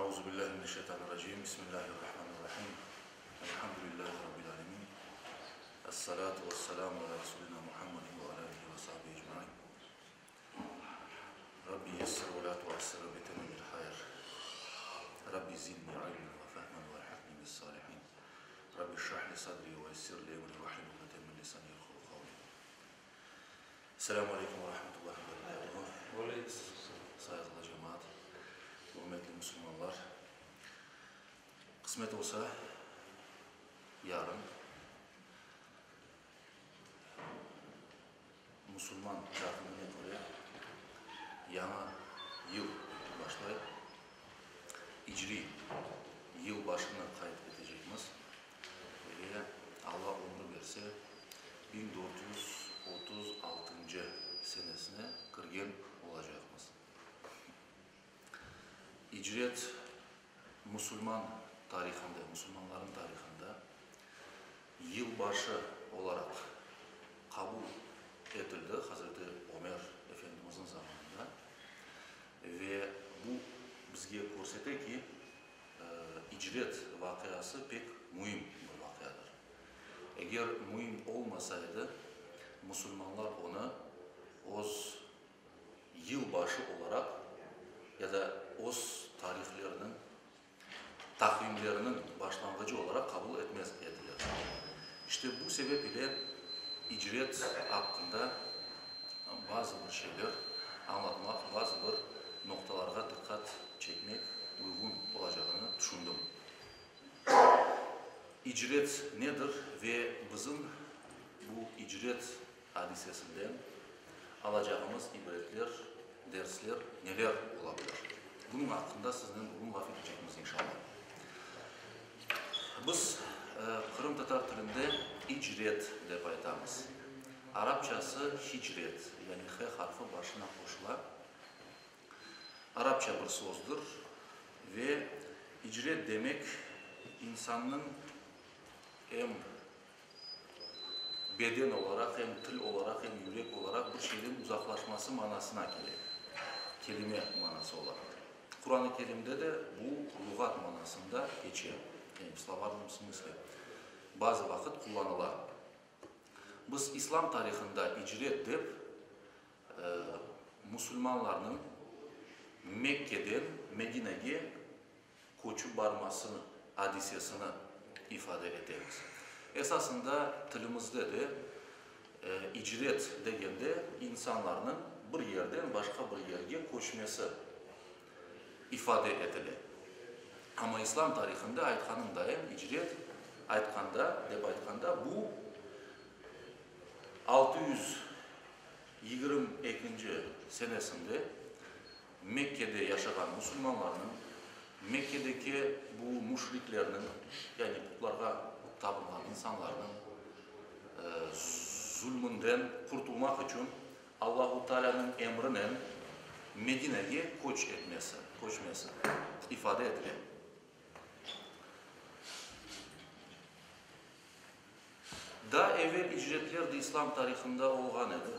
Euzu billahi mineşşeytanirracim. Bismillahirrahmanirrahim. Elhamdülillahi rabbil alemin. Essalatu vesselamu ala rasulina Muhammedin ve ala alihi ve sahbihi ecmain. Rabbi yessir ve la tuassir ve temimil hayr. Rabbi zidni ilmen ve fehmen ve elhikni bis salihin. Rabbi şrah li sadri ve yessir li emri ve hlul uqdeten min lisani yefkahu kavli. Selâmü aleyküm ve rahmetullahi ve berekâtuhu. Ve aleyküm selâm. Sayğılı cemaat, ürmetli musulmanlar! Qısmet olsa, yarın musulman taqvimine köre yañı yıl başlay, icriy yıl başını qayd etecekmiz ve Alla ömür berse, 1436-ncı senesine kirgen olacaqmız. İcret musulman tarihında, musulmanlarnıñ tarihında yılbaşı olaraq qabul etildi Hazreti Ömer Efendimizniñ zamanında ve bu bizge körsete ki, icret vaqiası pek müim bir vaqiadır. Eger müim olmasa edi, musulmanlar onı öz yılbaşı olaraq ya da öz tarihleriniñ, taqvimleriniñ başlanğıcı olaraq qabul etmez ediler. İşte bu sebep ile icret aqqında bazı bir şeyler añlatmaq, bazı bir noqtalarğa diqqat çekmek uyğun olacağını tüşündim. İcret nedir ve bizim bu icret adisesinden alacağımız ibretler, dersler neler ola bilir? Bunıñ aqqında siznen bugün laf etecekmiz, inşallah. Biz qırımtatar tilinde icret dep aytamız. Arapçası hicret, yani h harfı başına qoşula. Arapça bir sozdır ve icret demek insannıñ em beden olaraq, em til olaraq, em yürek olaraq bir şeyden uzaqlaşması manasına kele, kelime manası olaraq. Quran-ı Kerimde de bu luğat manasında keçe, yani v slovarnom smısle, bazı vaqıt qullanıla. Biz İslam tarihında icret dep, musulmanlarnıñ Mekkeden Medinege köçüp barması adisesini ifade etemiz. Esasında tilimizde de icret degende insanlarnıñ bir yerden başqa bir yerge köçmesi ifade etile. Amma İslam tarihında aytqanım dayın icret aytqanda, dep aytqanda bu 622-nci senesinde Mekkede yaşağan musulmanlarnıñ, Mekkedeki bu müşriklerniñ, yani putlarğa tabınğan insanlarnıñ zulmünden qurtulmaq içün Allahu Taalânıñ emrinen Medinege köç etmesi, köçmesi ifade etile. Daa evel icretler de İslam tarihında olğan edi.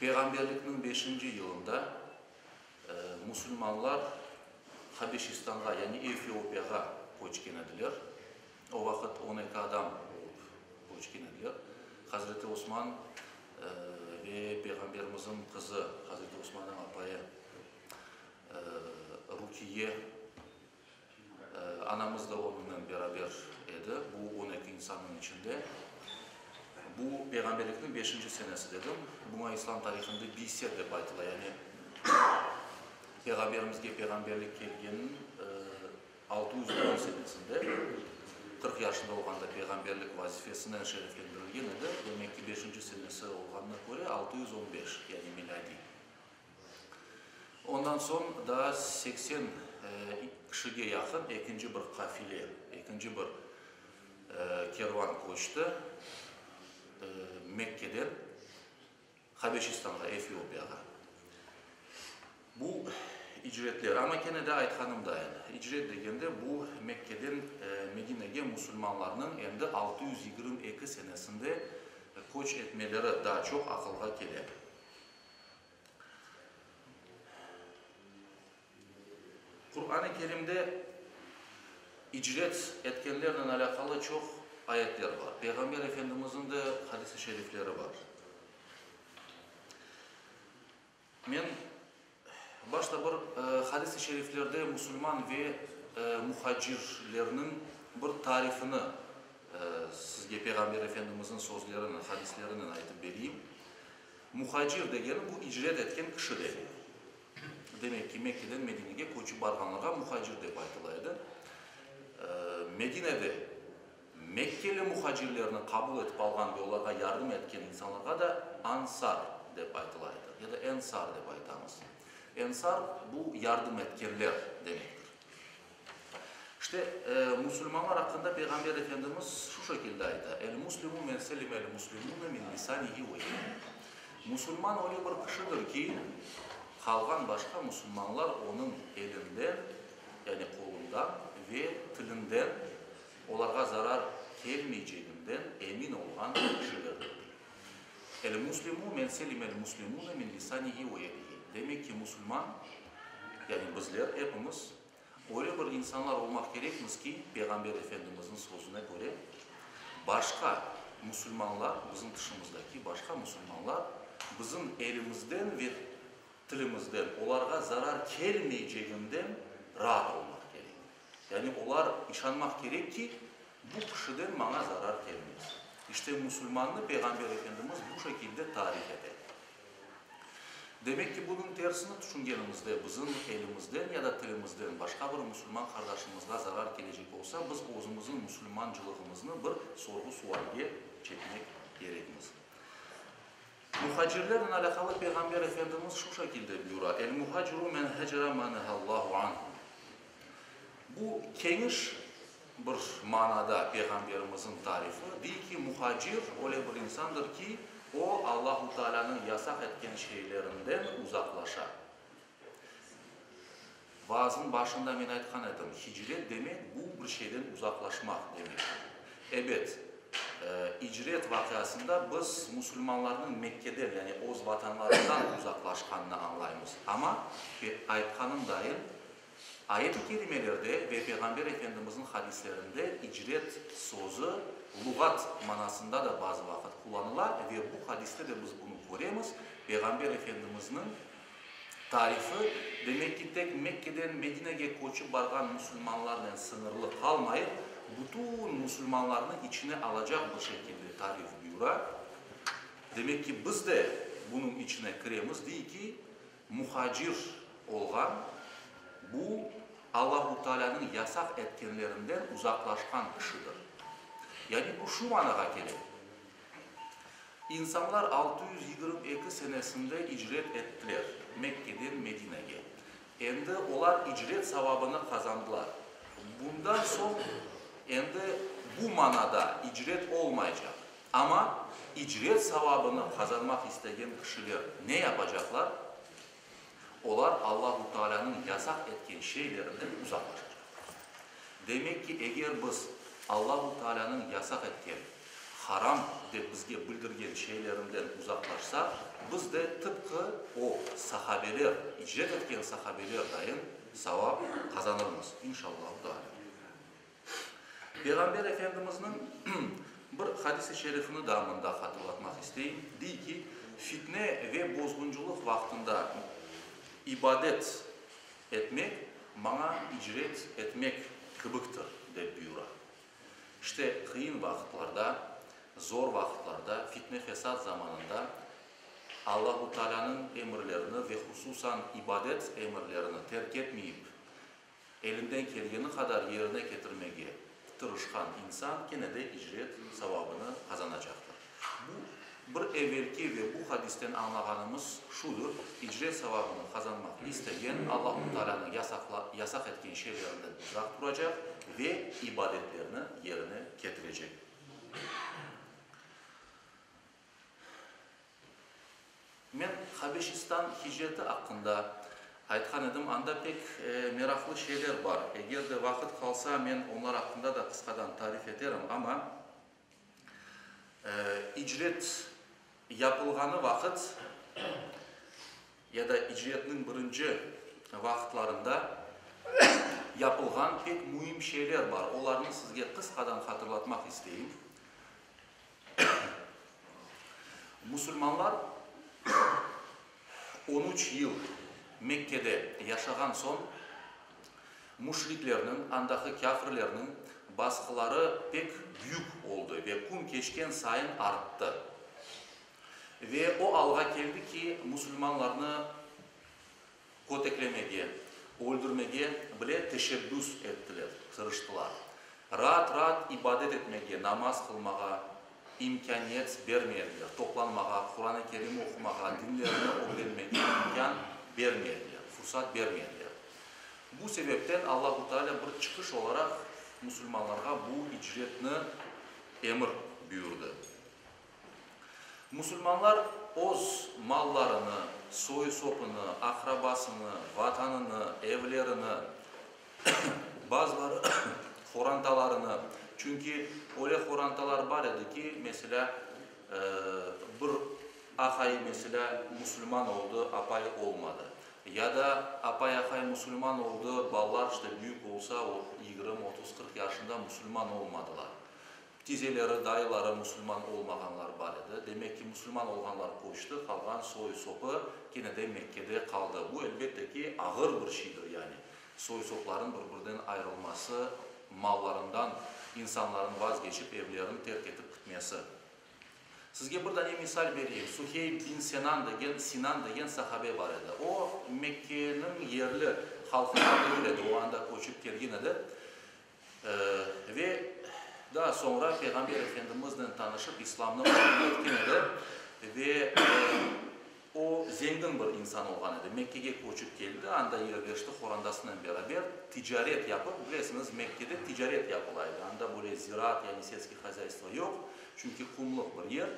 Peyğamberlikniñ beşinci yılında musulmanlar Habeşistanğa, yani Efiopiyağa köçken ediler. O vaqıt on eki adam olıp köçken ediler. Hazreti Osman ve Peyğamberimizniñ qızı, Hazreti Osmannıñ apayı Rukiye Anamız da onıñnen beraber edi, bu on eki insannıñ içinde. Bu peyğamberlikniñ beşinci senesi dedim. Buña İslam tarihında biset dep aytıla, yani Peyğamberimizge peyğamberlik kelgeniniñ 610 senesinde, 40 yaşında olğanda peyğamberlik vazifesinen şereflendirilgen edi. Demek ki, beşinci senesi olğanına köre, 615, yani milâdiy. Ondan soñ daa 80 kişige yaqın ekinci bir qafile, ekinci bir kervan köçti Mekkeden Habeşistanğa, Efiopiyağa. Bu icretler, amma kene de aytqanım dayın, icret degende bu Mekkeden Medinege musulmanlarnıñ endi 622 senesinde köç etmeleri daa çoq aqılğa kele. Kerimde icret etkenlernen alâqalı çoq ayetler bar. Peyğamber Efendimizniñ de hadis-i şerifleri bar. Men başta bir hadis-i şeriflerde musulman ve muhacirlerniñ bir tarifini sizge Peyğamber Efendimizniñ sözlerinen, hadislerinen aytıp bereyim. Muhacir degeni bu icret etken kişi demek. Demek ki, Mekkeden Medinege köçip barğanlarğa muhacir dep aytıla edi. Medinede Mekkeli muhacirlerni qabul etip alğan ve olarğa yardım etken insanlarğa da ansar dep aytıla edi, ya da ensar dep aytamız. Ensar, bu yardım etkenler demektir. İşte, musulmanlar aqqında Peyğamber Efendimiz şu şekilde ayta, El-muslimu men selimel-muslimune min lisanihi ve yedihi. Musulman öyle bir kişidir ki, qalğan başqa musulmanlar onıñ elinden, yani qolundan ve tilinden olarğa zarar kelmeyceginden emin olğan kişilerdir. El-muslimu men selimel-muslimune min lisanihi ve yedihi. Demek ki, musulman, yani bizler epimiz, Öyle bir insanlar olmaq kerekmiz ki, Peyğamber Efendimizniñ sözüne köre, başqa musulmanlar, bizim tışımızdaki başqa musulmanlar bizim elimizden ve tilimizden olarğa zarar kelmeyceginden raat olmaq kerek. Yani olar işanmaq kerek ki, bu kişiden maña zarar kelmez. İşte musulmannı Peyğamber Efendimiz bu şekilde tarif ete. Demek ki, bunıñ tersini tüşüngenimizde, bizim elimizden ya da tilimizden başqa bir musulman qardaşımızğa zarar kelecek olsa, biz özümizniñ musulmancılığımıznı bir sorğu-sualge çekmek kerekmiz. Muhacirlernen alâqalı Peyğamber Efendimiz şu şekilde buyura, El-muhaciru men hecera ma nehallahu anhu. Bu keniş bir manada Peyğamberimizniñ tarifi, dey ki, muhacir öyle bir insandır ki, o, Allahu Taalânıñ yasaq etken şeylerinden uzaqlaşa. Vaazın başında men aytqan edim, hicret demek, bu bir şeyden uzaqlaşmaq demektir. Ebet, icret vaqiasında biz musulmanlarnıñ Mekkeden, yani öz vatanlarından uzaqlaşqanını añlaymız. Amma, aytqanım dayın, Ayet-i kerimelerde ve Peyğamber Efendimizniñ hadislerinde icret sözü luğat manasında da bazı vaqıt qullanıla ve bu hadiste de biz bunı köremiz, Peyğamber Efendimizniñ tarifi, demek ki, tek Mekkeden Medinege köçip barğan musulmanlarnen sıñırlı qalmayıp, bütün musulmanlarnı içine alacaq bir şekilde tarif buyura. Demek ki, biz de bunıñ içine kiremiz, dey ki, Muhacir olğan, bu, Allahu Taalânıñ yasaq etkenlerinden uzaqlaşqan kişidir. Yani bu şu manağa kele, insanlar 622 senesinde icret ettiler Mekkeden Medinege. Endi olar icret savabını qazandılar. Bundan soñ endi bu manada icret olmaycaq. Amma icret savabını qazanmaq istegen kişiler ne yapacaqlar? Olar Allahu Taalânıñ yasaq etken şeylerinden uzaqlaşacaqlar. Demek ki, eger biz Allahu Taalânıñ yasaq etken, haram dep bizge bildirgen şeylerinden uzaqlaşsaq, biz de tıpqı o sahabeler, icret etken sahabeler dayın savap qazanırmız, inşallahu Taalâ. Peyğamber Efendimizniñ bir hadis-i şerifini daa mında hatırlatmaq isteyim. Dey ki, Fitne ve bozğuncılıq vaqtında ibadet etmek maña icret etmek kibiktir, dep buyura. İşte, qıyın vaqıtlarda, zor vaqıtlarda, fitne-fesat zamanında Allahu Taalânıñ emirlerini ve hususan ibadet emirlerini terk etmeyip, Elinden kelgeni qadar yerine ketirmege tırışqan insan kene de icret savabını qazanacaqtır. Bu, bir evelki ve bu hadisten añlağanımız şudır, icret savabını qazanmaq istegen Allahu Taalânıñ yasaq etken şeylerinden uzaq turacaq ve ibadetlerni yerine ketirecek. Men Habeşistan hicreti aqqında aytqan edim, anda pek meraqlı şeyler bar. Eger de vaqıt qalsa, men onlar aqqında da qısqadan tarif eterim, amma icret yapılğanı vaqıt ya da icretniñ birinci vaqıtlarında. yapılğan pek müim şeyler bar. Olarnı sizge qısqadan hatırlatmaq isteyim. Musulmanlar on üç yıl Mekkede yaşağan soñ, müşriklerniñ, andaqı kâfirlerniñ basqıları pek büyük oldı ve kün keçken sayın arttı. Ve o alğa keldi ki, musulmanlarnı köteklemege, öldürmege bile teşebbüs ettiler, tırıştılar. Raat-raat ibadet etmege, namaz qılmağa imkâniyet bermediler, toplanmağa, Quran-ı Kerim oqumağa, dinlerini ögrenmege imkân bermediler, fursat bermediler. Bu sebepten Allahu Teala bir çıqış olaraq musulmanlarğa bu icretni emir buyurdı. Musulmanlar öz mallarını, soy-sopunı, aqrabasını, vatanını, evlerini, bazıları horantalarını, çünki öyle horantalar bar edi ki, meselâ, bir aqayı, meselâ, musulman oldı, apayı olmadı, ya da apay-aqay musulman oldı, balalar, işte, büyük olsa, o, yigirmi, 30, 40 yaşında musulman olmadılar. Tizeleri, dayıları musulman olmağanlar bar edi. Demek ki, musulman olğanlar köçti, qalğan soy-sopı kene de Mekkede qaldı. Bu, elbette ki, ağır bir şeydir, yani soy-soplarıñ bir-birden ayırılması, mallarından insanların vazgeçip, evlerini terk etip kitmesi. Sizge bir dane misal bereyim, Suheyb bin Senan degen, Sinan degen sahabe bar edi. O, Mekkeniñ yerli halqından degil edi, o anda köçip kelgen edi. Ve daa soñra Peyğamber Efendimiznen tanışıp, İslamnı qabul etken edi ve o zengin bir insan olğan edi. Mekkege köçip keldi, anda yerleşti qorandasınen beraber, ticaret yapıp, bilesiñiz, Mekkede ticaret yapıla edi, anda böyle ziraat, yani selskiy hozâystvo yoq, çünki qumlıq bir yer.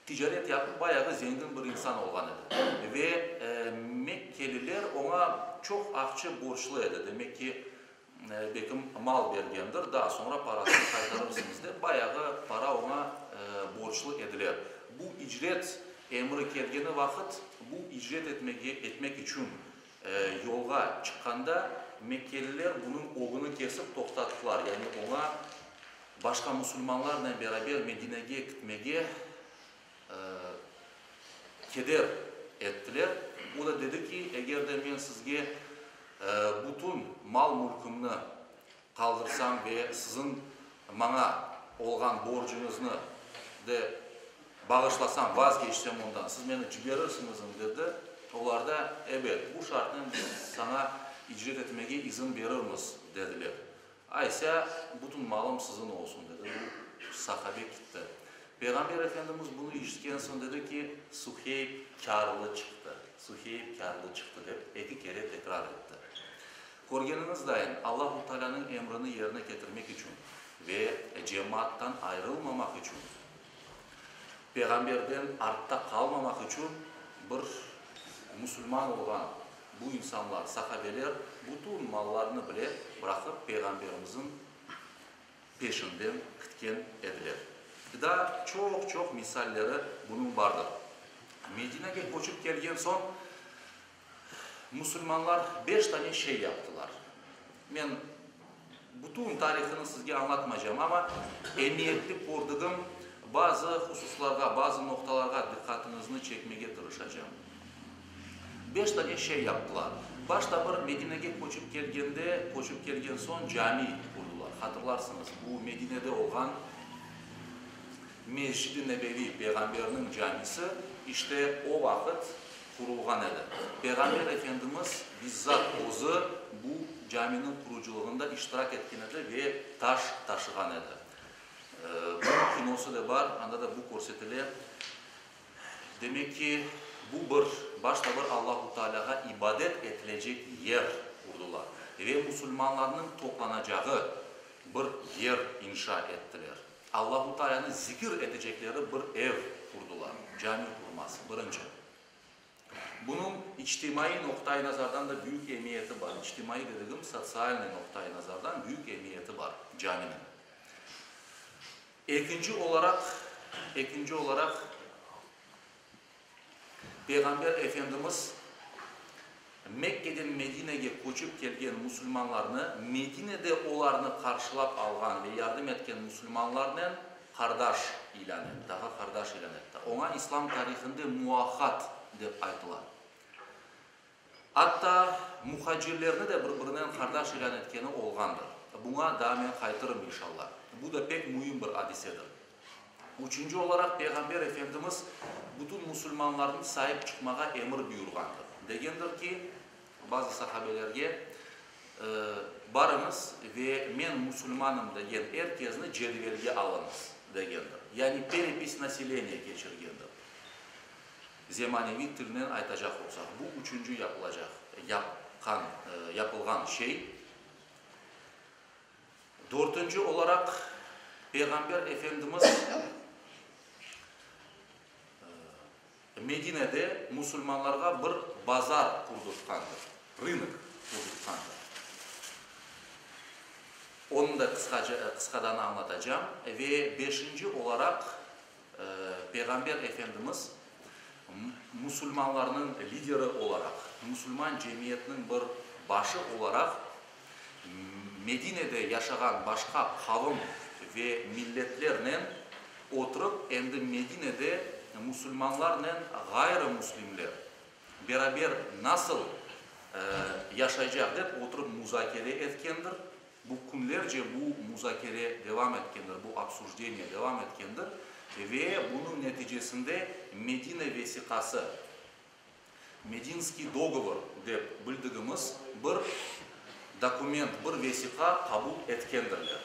Ticaret yapıp bayağı zengin bir insan olğan edi. Ve mekkeliler oña çoq aqça borclu edi, demek ki, bekim mal bergendir, daa soñra parasını qaytarırsıñız dep, bayağı para oña borclu ediler. Bu icret emri kelgeni vaqıt, bu icret etmege etmek içün yolğa çıqqanda, mekkeliler bunıñ ögüni kesip toqtattılar, yani oña Başqa musulmanlarnen beraber Medinege kitmege keder ettiler. O da dedi ki, eger de men sizge bütün mal-mülkümni qaldırsam ve siziñ maña olğan borcuñıznı de bağışlasam, vazgeçsem ondan, siz meni ciberirsiñizmi? dedi. Olar da, Ebet, bu şartnen biz saña icret etmege izin berirmiz, dediler. Aysa, bütün malım siziñ olsun, dedi. Bu sahabe kitti. Peyğamber Efendimiz bunı işitken soñ dedi ki, Suheyb kârlı çıqtı, Suheyb kârlı çıqtı, dep eki kere tekrar etti. Körgeniñiz dayın, Allahu Taalânıñ emrini yerine ketirmek içün ve cemaattan ayırılmamaq içün, Peyğamberden artta qalmamaq içün bir musulman olğan Bu insanlar, sahabeler bütün mallarını bile bıraqıp Peyğamberimizniñ peşinden kitken ediler. Daa çoq-çoq misalleri bunıñ bardır. Medinege köçip kelgen soñ musulmanlar beş tane şey yaptılar. Men bütün tarihını sizge añlatmaycam, amma emiyetli kördigim bazı hususlarğa, bazı noqtalarğa diqqatıñıznı çekmege tırışacam. Beş tane şey yaptılar. Başta bir Medinege köçip kelgende, köçip kelgen soñ cami qurdular. Hatırlarsıñız, bu Medinede olğan Mescid-i Nebevi, Peyğamberniñ camisi, işte o vaqıt qurulğan edi. Peyğamber Efendimiz bizzat özü bu caminiñ qurucılığında iştirak etken edi ve taş taşığan edi. Bunıñ kinosı da bar, anda da bu körsetile. Demek ki, bu bir, başta bir Allahu Tealâğa ibadet etilecek yer qurdular ve musulmanlarnıñ toplanacağı bir yer inşa ettiler. Allahu Tealânı zikir etecekleri bir ev qurdular, cami qurması, birinci. Bunıñ içtimaiy noqtai nazardan da büyük emiyeti bar. İçtimaiy dedigim, sotsialnıy noqtai nazardan büyük emiyeti bar caminiñ. Ekinci olaraq, ekinci olaraq, Peyğamber Efendimiz. Mekkeden Medinege köçip kelgen musulmanlarnı Medinede olarnı qarşılap alğan ve yardım etken musulmanlarnen qardaş ilân etti, ağa-qardaş ilân etti. Oña İslam tarihinde muahat dep aytıla. Atta muhacirlerni de bir-birinen qardaş ilân etkeni olğandır. Buña daa men qaytırım, inşallah. Bu da pek müim bir adisedir. Üçünci olaraq, Peyğamber Efendimiz bütün musulmanlarnı saip çıqmağa emir buyurğandır. Degendir ki, bazı sahabelerge, Barıñız ve men musulmanım degen er kezni cedvelge alıñız, degendir. Yani perepis naseleniya keçirgendir. Zemaneviy tilnen aytacaq olsaq, bu üçünci yapılacaq, yapqan, yapılğan şey. Dörtünci olaraq, Peyğamber Efendimiz Medinede musulmanlarğa bir bazar qurdurtqandır, rınok qurdurtqandır. Onı da qısqaca, qısqadan añlatacam. Ve beşinci olaraq, Peyğamber Efendimiz musulmanlarnıñ lideri olaraq, musulman cemiyetiniñ bir başı olaraq Medinede yaşağan başqa qavım ve milletlernen oturıp, endi Medinede musulmanlarnen ğayrı-müslimler beraber nasıl yaşaycaq dep oturıp muzakere etkendir. Bu künlerce bu muzakere devam etkendir, bu obsujdeniye devam etkendir ve bunıñ neticesinde Medine vesiqası, Medinskiy dogovor dep bildigimiz bir dokument, bir vesiqa qabul etkendirler.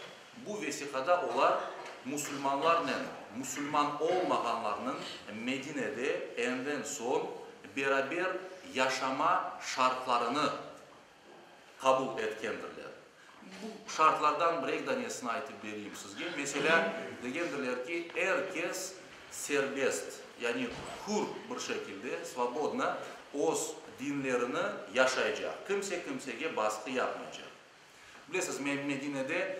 Bu vesiqada olar musulmanlarnen musulman olmağanlarnıñ Medinede enden soñ beraber yaşama şartlarını qabul etkendirler. Bu şartlardan bir eki danesini aytıp bereyim sizge. Meselâ, degendirler ki, er kes serbest, yani hür bir şekilde, svobodno, öz dinlerini yaşaycaq, kimse kimsege basqı yapmaycaq. Bilesiz, Medinede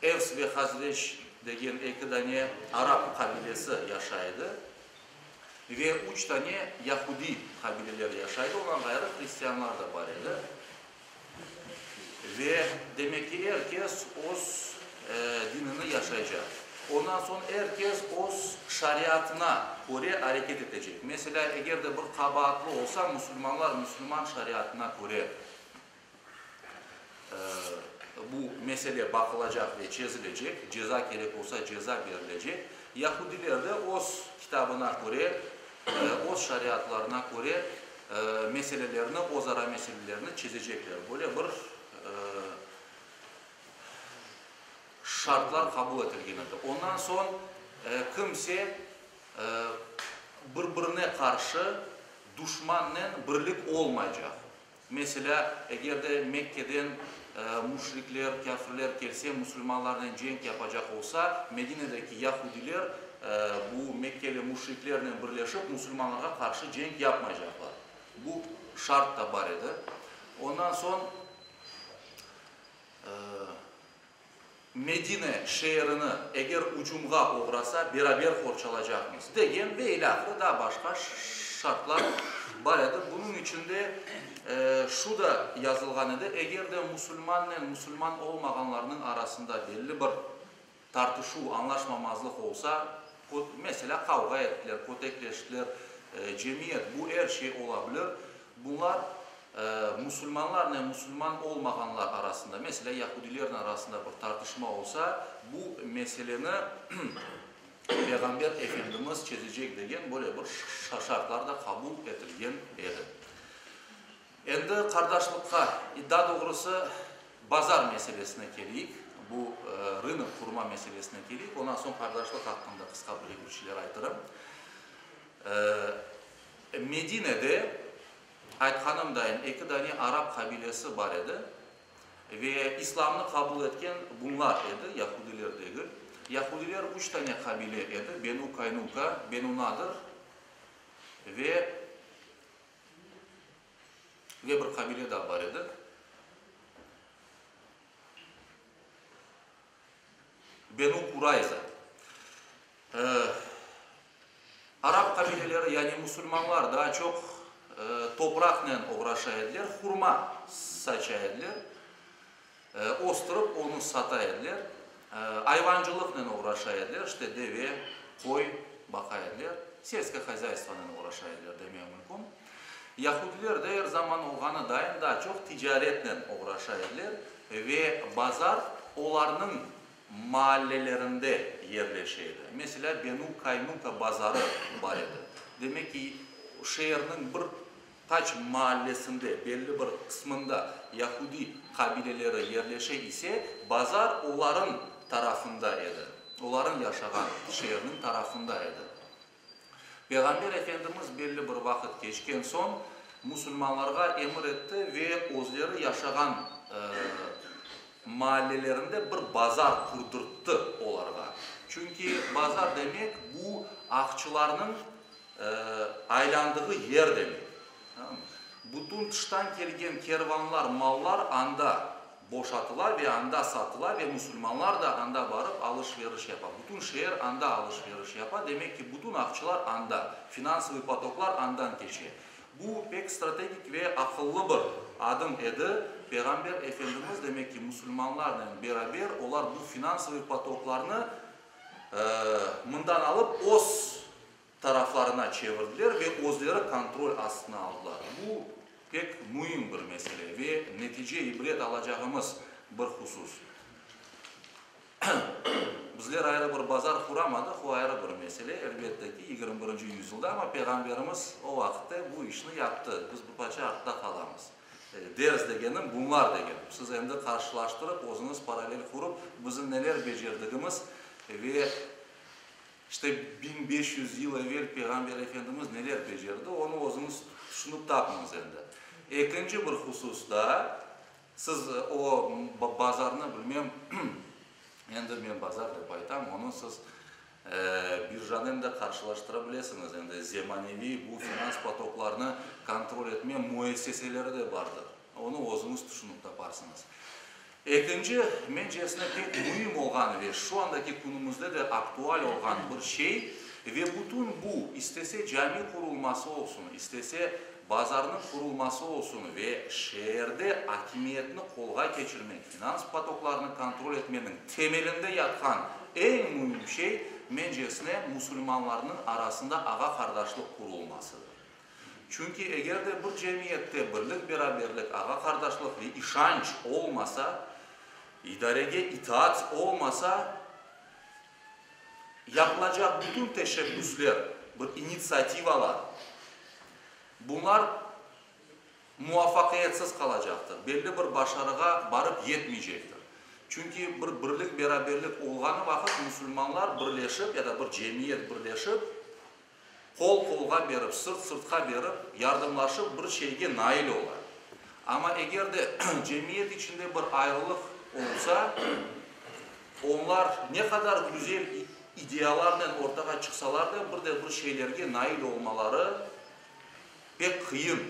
Evs ve Hazrec degen eki dane arap qabilesi yaşay edi. Ve üç tane yahudiy qabileleri yaşaydı, ondan ğayrı hristianlar da bar edi. Ve, demek ki, er kes öz dinini yaşaycaq. Ondan soñ er kes öz şariatına köre areket etecek. Meselâ, eger de bir qabaatlı olsa, musulmanlar musulman şariatına köre bu mesele baqılacaq ve çezilecek, ceza kerek olsa, ceza berilecek. Yahudiler de öz kitabına köre, öz şariatlarına köre meselelerni, özara meselelerni çezecekler. Böyle bir şartlar qabul etilgen edi. Ondan soñ kimse bir-birine qarşı duşmannen birlik olmaycaq. Meselâ, eger de Mekkeden müşrikler, kâfirler kelse, musulmanlarnen cenk yapacaq olsa, Medinedeki yahudiler bu mekkeli müşriklernen birleşip, musulmanlarğa qarşı cenk yapmaycaqlar. Bu şart da bar edi. Ondan soñ Medine şeerini eger ucumğa oğrasa, beraber qorçalacaqmız, degen ve ilâhre daa başqa şartlar bar edi. Bunıñ içinde şu da yazılğan edi, eger de musulmannen musulman olmağanlarnıñ arasında belli bir tartışuv, añlaşmamazlıq olsa, meselâ, qavğa ettiler, kötekleştiler, cemiyet, bu er şey ola bilir, bunlar Musulmanlarnen musulman olmağanlar arasında, meselâ, yahudilerniñ arasında bir tartışma olsa, bu meseleni Peyğamber Efendimiz çezecek degen böyle bir şartlar da qabul etilgen edi. Endi qardaşlıqqa, daa doğrusı, bazar meselesine keleyik, bu rınok qurma meselesine keleyik, ondan soñ qardaşlıq aqqında qısqa bir şeyler aytırım. Medinede, aytqanımdayın, eki dane arap qabilesi bar edi ve İslamnı qabul etken bunlar edi, yahudiler degil. Yahudiler üç tane qabile edi, Benu Kaynuka, Benu Nadır ve ve bir qabile daa bar edi. Benu Kurayza. Arap qabileleri, yani musulmanlar daa çoq. topraqnen oğraşa ediler, hurma saça ediler, östürip onı sata ediler, ayvancılıqnen oğraşa ediler, işte deve, qoy baqa ediler, selskoye hozyaystvonen oğraşa ediler demek mümkün. Yahudiler de er zaman olğanı dayın daa çoq ticaretnen oğraşa ediler ve bazar olarnıñ maallelerinde yerleşe edi. Meselâ, Benu Kaynuka bazarı bar edi. Demek ki, şeerniñ bir qaç maallesinde, belli bir qısmında yahudiy qabileleri yerleşe ise, bazar olarıñ tarafında edi, olarıñ yaşağan şeerniñ tarafında edi. Peyğamber Efendimiz belli bir vaqıt keçken soñ, musulmanlarğa emir etti ve özleri yaşağan maallelerinde bir bazar qurdırttı olarğa. Çünki bazar demek, bu aqçılarnıñ aylandığı yer demek. Bütün tıştan kelgen kervanlar, mallar anda boşatıla ve anda satıla ve musulmanlar da anda barıp alış-veriş yapa. Bütün şeer anda alış-veriş yapa, demek ki, bütün aqçılar anda, finansovıy potoklar andan keçe. Bu pek strategik ve aqıllı bir adım edi. Peyğamber Efendimiz, demek ki, musulmanlarnen beraber olar bu finansovıy potoklarnı mından alıp öz taraflarına çevirdiler ve özleri kontrol astına aldılar. Bu pek müim bir mesele ve netice ibret alacağımız bir husus. Bizler ayrı bir bazar quramadıq, o ayrı bir mesele, elbette ki, yigirmi birinci yüzyılda, amma Peyğamberimiz o vaqıtte bu işni yaptı, biz bir parça artta qalamız. Ders degenim, bunlar degenim. Siz endi qarşılaştırıp, özüñiz parallel qurıp, bizim neler becerdigimiz ve İşte, 1500 yıl evel Peyğamber Efendimiz neler becerdi, onı özüñiz tüşünip tapıñız endi. Ekinci bir husus daa, siz o bazarnı, bilmem, endi men bazar dep aytam, onı siz birjanen de qarşılaştıra bilesiñiz, endi zemaneviy bu finans potoklarnı kontrol etme müesseseleri de bardır. Onı özüñiz tüşünip taparsıñız. Ekinci, mencesine pek müim olğan ve şu andaki künümizde de aktual olğan bir şey ve bütün bu, istese cami qurulması olsun, istese bazarnıñ qurulması olsun ve şeerde akimiyetni qolğa keçirmek, finans potoklarını kontrol etmeniñ temelinde yatqan eñ müim şey, mencesine, musulmanlarnıñ arasında ağa-qardaşlıq qurulmasıdır. Çünki eger de bir cemiyette birlik-beraberlik, ağa-qardaşlıq ve işanç olmasa, idarege itaat olmasa, yapılacaq bütün teşebbüsler, bir initsiativalar, bunlar muvafaqiyetsiz qalacaqtır, belli bir başarığa barıp yetmeycektir. Çünki bir birlik-beraberlik olğanı vaqıt musulmanlar birleşip ya da bir cemiyet birleşip, Qol qolğa berip, sırt sırtqa berip, yardımlaşıp bir şeyge nail ola. Amma eger de cemiyet içinde bir ayrılıq olsa, onlar ne qadar güzel ideyalarnen ortağa çıqsalar da, bir de bir şeylerge nail olmaları pek qıyın.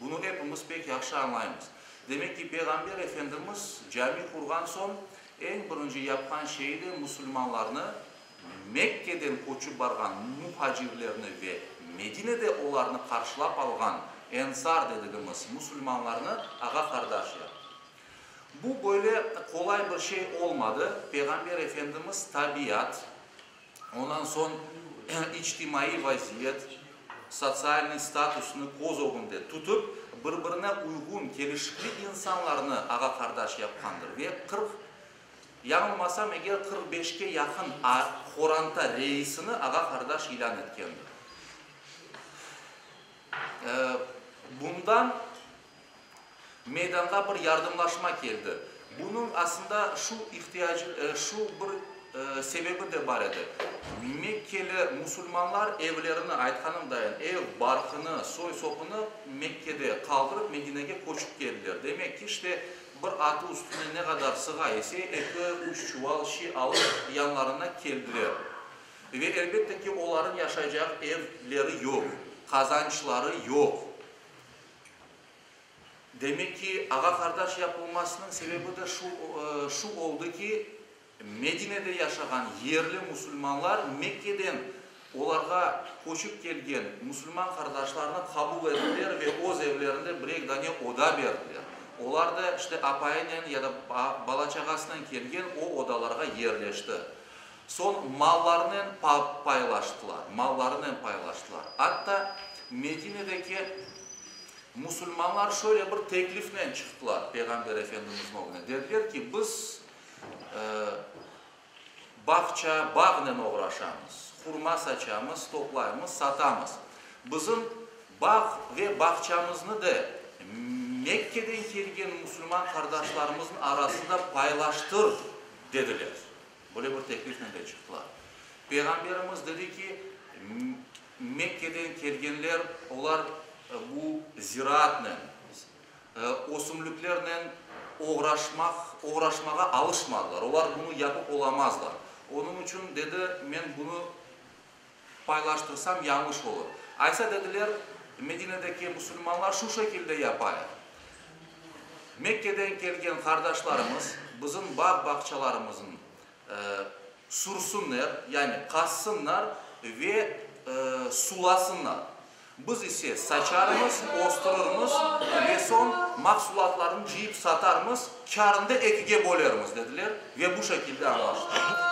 Bunı epimiz pek yahşı añlaymız. Demek ki, Peyğamber Efendimiz cami qurğan soñ, eñ birinci yapqan şeyi de musulmanlarnı, Mekkeden köçip barğan muhacirlerni ve Medinede olarnı qarşılap alğan ensar dedigimiz musulmanlarnı ağa-qardaş yaptı. Bu böyle qolay bir şey olmadı. Peyğamber Efendimiz tabiat, ondan soñ içtimaiy vaziyet, sotsialnıy statusnı köz ögünde tutıp, bir-birine uyğun, kelişikli insanlarnı ağa-qardaş yapqandır ve 40, yañılmasam eger, 45-ke yaqın qoranta reisini ağa-qardaş ilân etkendir. Bundan meydanğa bir yardımlaşma keldi. Bunıñ aslında şu ihtiyacı, şu bir sebebi de bar edi. Mekkeli musulmanlar evlerini, aytqanım dayın, ev, barqını, soy-sopunı Mekkede qaldırıp, Medinege köçip keldiler. Demek ki, işte, bir atı üstüne ne qadar sığa ise, eki, üç çuval şi alıp yanlarına keldiler. Ve elbette ki, olarıñ yaşaycaq evleri yoq, qazançları yoq. Demek ki, ağa-qardaş yapılmasınıñ sebebi de şu, şu oldı ki, Medinede yaşağan yerli musulmanlar Mekkeden. Olarğa köçip kelgen musulman qardaşlarnı qabul ettiler ve öz evlerinde bir-eki dane oda berdiler. Olar da işte apayınen ya da bala-çağasınen kelgen o odalarğa yerleşti. Soñ mallarınen paylaştılar, mallarınen paylaştılar. Atta Medinedeki musulmanlar şöyle bir teklifnen çıqtılar Peyğamber Efendimizniñ ögüne, dediler ki, biz Bağça, bağnen oğraşamız, hurma saçamız, toplaymız, satamız. Bizim bağ ve bağçamıznı da Mekkeden kelgen musulman qardaşlarımıznıñ arasında paylaştır, dediler. Böyle bir teklifnen de çıqtılar. Peyğamberimiz dedi ki, Mekkeden kelgenler, olar bu ziraatnen, ösümliklernen oğraşmaq, oğraşmağa alışmadılar, olar bunı yapıp olamazlar. Onıñ içün, dedi, men bunı paylaştırsam yañlış olur. Aysa, dediler, Medinedeki musulmanlar şu şekilde yapayıq, Mekkeden kelgen qardaşlarımız bizim bağ-bağçalarımıznı sürsünler, yani qazsınlar ve sulasınlar. Biz ise saçarmız, östürirmiz ve soñ mahsulatlarnı cıyıp satarmız, kârını da ekige bölermiz, dediler ve bu şekilde añlaştılar.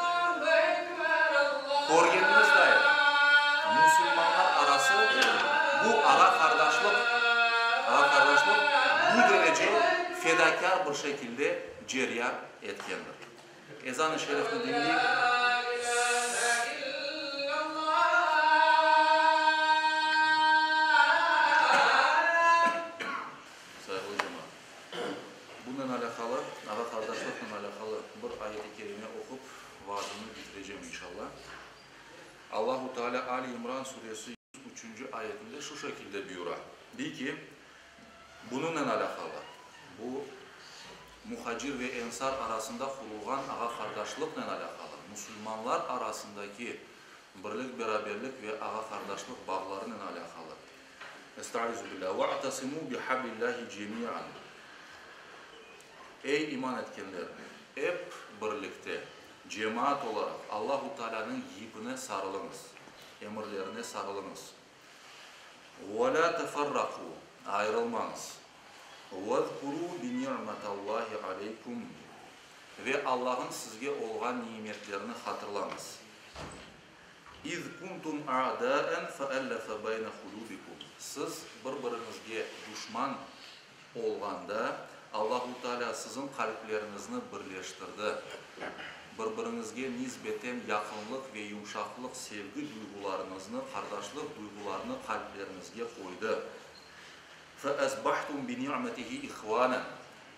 Körgenimizday, musulmanlar arası bu ağa-qardaşlıq, ağa-qardaşlıq bu derece fedakâr bir şekilde ceryan etkendir. Ezan-ı şerifni diñleyik. Sayğılı cemaat! Bunen alâqalı, ağa-qardaşlıqnen alâqalı bir ayet-i kerime oqup, vaazımnı bitirecem, inşallah. Allahu Teala Ali İmran suresi 103-cü ayetinde şu şekilde buyura, dey ki, Bunıñnen alâqalı, bu, muhacir ve ensar arasında qurulğan ağa-qardaşlıqnen alâqalı, musulmanlar arasındaki birlik-beraberlik ve ağa-qardaşlıq bağlarınen alâqalı. Estaizu billâh, Ve'tesimû bihablillâhi cemî'an, Ey iman etkenler, ep birlikte, cemaat olaraq Allahu Tealânıñ yipine sarılıñız, emirlerine sarılıñız. Ve lâ teferrakû, ayırılmañız. Vezkurû bini'metallahi aleykum, ve Allah'ın sizge olğan nimetlerini hatırlañız. İz kuntum a'dâen feellefe beyne kulûbikum, siz bir-biriñizge duşman olğanda, Allahu Teala siziñ qalpleriñizni birleştirdi. Bir-biriñizge nisbeten yaqınlıq ve yumşaqlıq, sevgi duyğularıñıznı, qardaşlıq duyğularını qalpleriñizge qoydı. Feasbahtum bini'metihi ihvanen,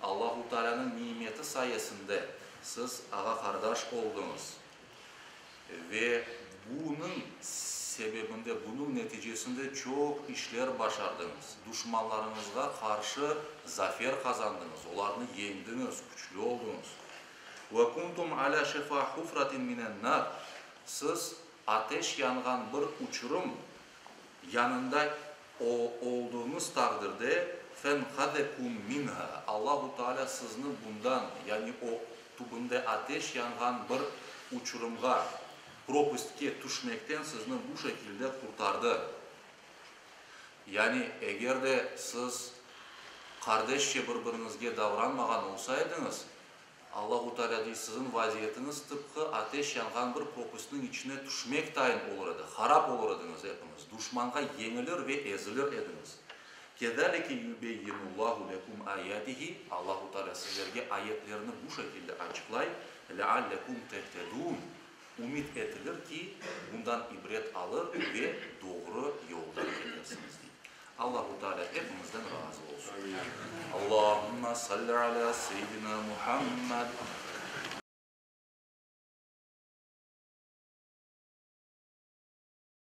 Allahu Tealânıñ nimeti sayesinde siz ağa-qardaş oldıñız. Ve bunıñ sebebinde, bunıñ neticesinde çoq işler başardıñız, duşmanlarıñızğa qarşı zafer qazandıñız, olarnı yeñdiñiz, küçlü oldıñız. Ve kuntum alâ şefâ hufratin minen-nar, siz ateş yanğan bir uçurım yanında olduğıñız taqdirde, fenqazekum minha, Allahu Teala sizni bundan, yani o tübünde ateş yanğan bir uçurımğa, propastke, tüşmekten sizni bu şekilde qurtardı. Yani eger de siz qardeşçe bir-biriñizge davranmağan olsaydıñız, Allahu Teala dey, siziñ vaziyetiñiz tıpqı ateş yanğan bir propustniñ içine tüşmek tayın olur edi, harap olur ediñiz epiñiz, duşmanğa yeñilir ve ezilir ediñiz. Kezalike yubeyyinullahu lekum ayatihi, Allahu Teala sizlerge ayetlerini bu şekilde açıqlay, leallekum tehtedun, ümit etilir ki, bundan ibret alır ve doğru yoldan ketersiñiz, dey. Allahu Teala hepimizden razı olsun. Allahümme salli ala seyyidina Muhammed.